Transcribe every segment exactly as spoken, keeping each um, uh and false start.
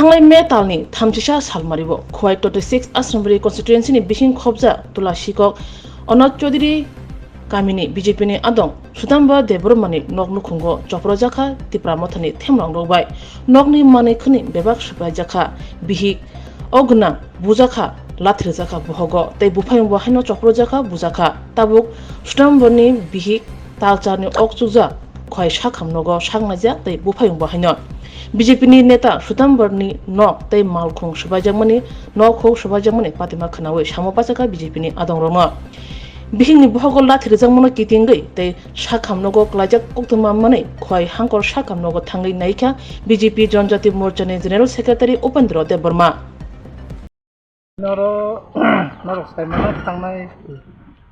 Thanglai May talni thamchisa salmario Khowai twenty six Asrambari constituency ni bising khobja Tulasikok Anoj Chaudhary kamini B J P ni adong Sudamba Debbarma ni nok nukhungo chopro jakha Tipra Mothani themrang rok bai. Nokni manwi khwni bebak swpaijakha, bihik o gwnang bujakha, lathir jakha bohogo tei buphayung bo haino chopro jakha bujakha. Tabuk Sudamba ni bihik talcharni ok chukjak. Khowai sakham nogo saknaijak tei buphayung bo haino. B J P ni neta Sudambar ni nok tei malkhung swbaijakmani, nok huk swbaijakmani patima khwnawi samo pachakha B J P ni adongrokno. Bihikni bohogo lathi rijakmano kitingwi tei sakham nogo klaijak koktwma manwi Khowai hangkor sakham nogo thangwi naikha B J P Janjati Morcha ni General Secretary Upendra Debbarma. Noro, norok sai mano thangnai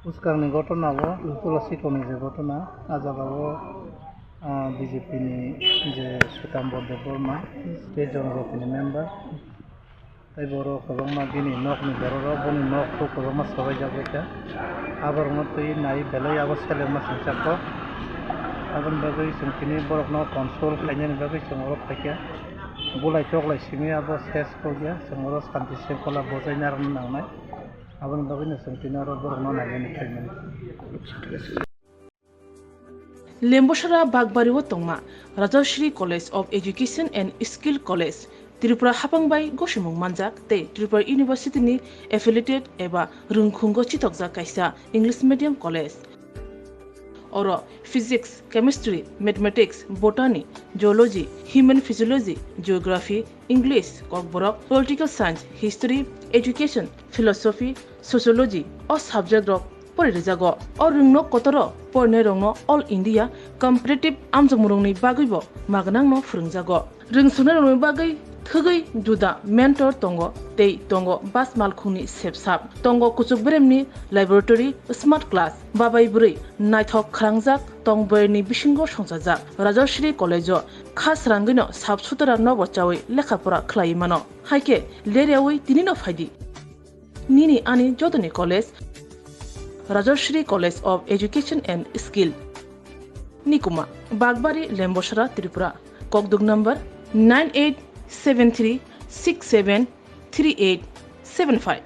bwskangni ghotona o, Tulasikokni je ghotona, ah jaga o, ah, B J P ni je Sudamba Debbarma, state Janjati ni member, tei borok kwbangma bini nokni borok rok, boni nok rok kwbangma swbaijak bai kha. Aborokno twi nai belai abo selengma singchakho. Aboni bagwi chwng tini borokno console khlainani bagwi chwng oro phaikha. Bulai choklai simi abo ses kokya, chwng oro santi sengkola bojaina rwna nangnai. Aboni bagwino chwng tini oro borokno nainani phaimani. Lembosara Bagbario tongma Rajashri College of Education and Skill College, Tripura hapang bai gosimung manjak tei Tripura University ni affiliated eba rwngkhungo chitokjak kaisa English medium college. Oro physics, chemistry, mathematics, botany, zoology, human physiology, geography, English, kokborok, political science, history, education, philosophy, sociology o subject rok pori rijago. O rwngno kotoro porinairokno All India competitive amjokmungni bagwibo magnangno phwrwngjago. Rwngswngnairokni bagwi thwgwi juda mentor tongo tei tongo bus malkhungni sepsap. Tongo kuchuk beremni laboratory, smart class, babai bwrwi naithok khwrangjak tong bwrwini bisingo songchajak. Rajashri College o kha srangwino sap sutara nobo chawi lekha pora khlaiwi mano. Haikhe leryawi tinino phaidi. Nini ani jotoni college, Rajashri College of Education and Skill. Nikuma, Bagbari, Lembosara, Tripura. Kokduk number nine eight seven three six seven three eight seven five.